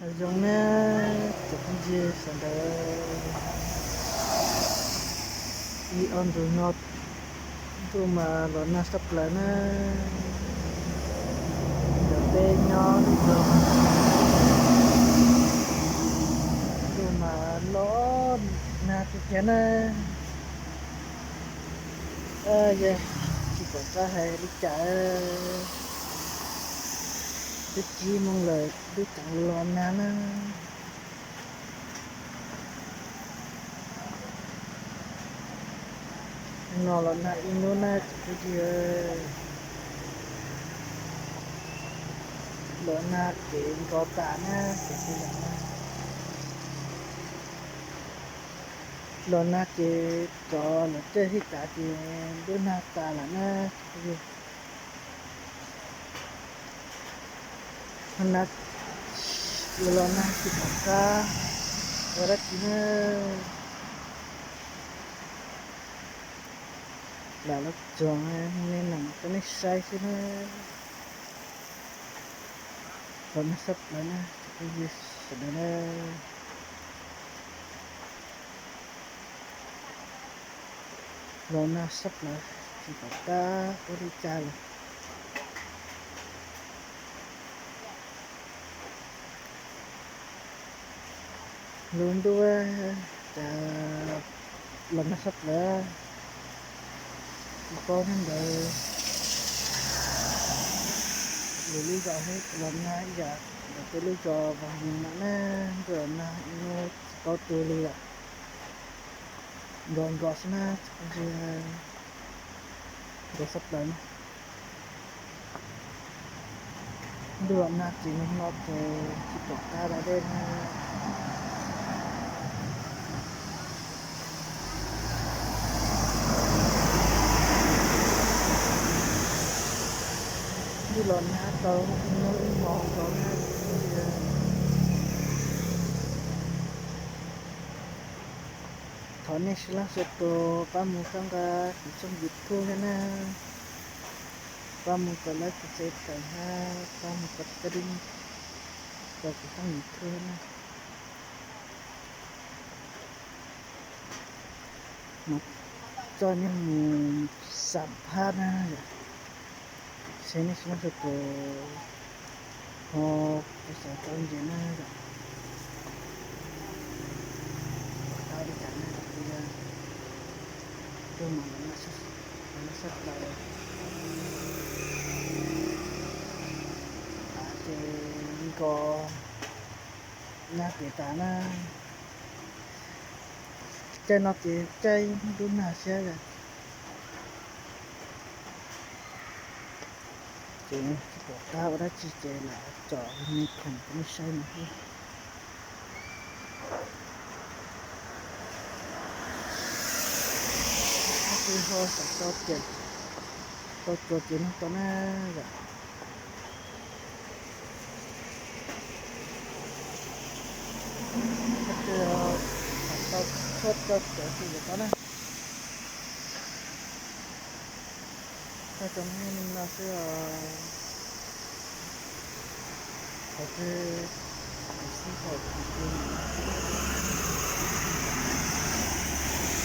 Nyob zoo na, tsoom phooj ywg sawv daws, ib ob ntu no ntuj mas los nag sab plaws na. Ntawm peb nyob lub zos ntuj mas los nag tiag tiag na. Yog tsis pom qab hais li cas, twb tsib moos lawm twb tseem los nag na. No los nag ib hnub na tsoom phooj ywg, los nag ces nkos tas na, ces tsis los nag. Los nag ces cov lawv caij thiaj tav ces ntuj nag tas lawm na tsoom phooj ywg. Ho nag, los nag tsis pom qab ua dab tsi na. Lam los txog nej nees rau nej saib xwb na. Los nag sab plaws na tsoom phooj ywg sawv daws na. Los nag sab plaws tsis pom qab ua li cas lawm. Lub ntuj cas los nag sab plaws, tsis paub nyob ntawd lwm lub zos thiab los nag ib yam ntawm peb lub zos Vaj Yees no na. Ntuj los nag ib hnub tsis paub tu li lawm, nkos nkos xwb na tsoom phooj ywg, nkos sab plaws na. Ntuj los nag ces no ces tsis pom qab da dej na. Ntuj los nag tau ib hnub ib hmo nkaus na. Thov nej sawv daws txhua tus pab mus koj nqa kuv tshooj YouTube thiab na, pab mus kov like, subscribe hab pab mus kov tiv tauj dib rau kuv tshooj YouTube na. Mas coj nej mus xam phab na yom. Seb nej sawv daws ho puas xav tau ntses na yom. Tau li cas na, ntuj mas los nag sab plaws, ces nkos nag kev tas na. Caij no ces caij ntuj nag siab yom. Ces tsis pom qab ua dab tsi ces lam tsom me khoom rau nej saib no xwb. Tab sis ho xam tau tias tau txuas ces nug tau na yom. Tab sis xam tau tshuab tau cawv ces yuav tau na. Thaij rau nej no xwb os. Qhov twg kuv xij tau kuv ces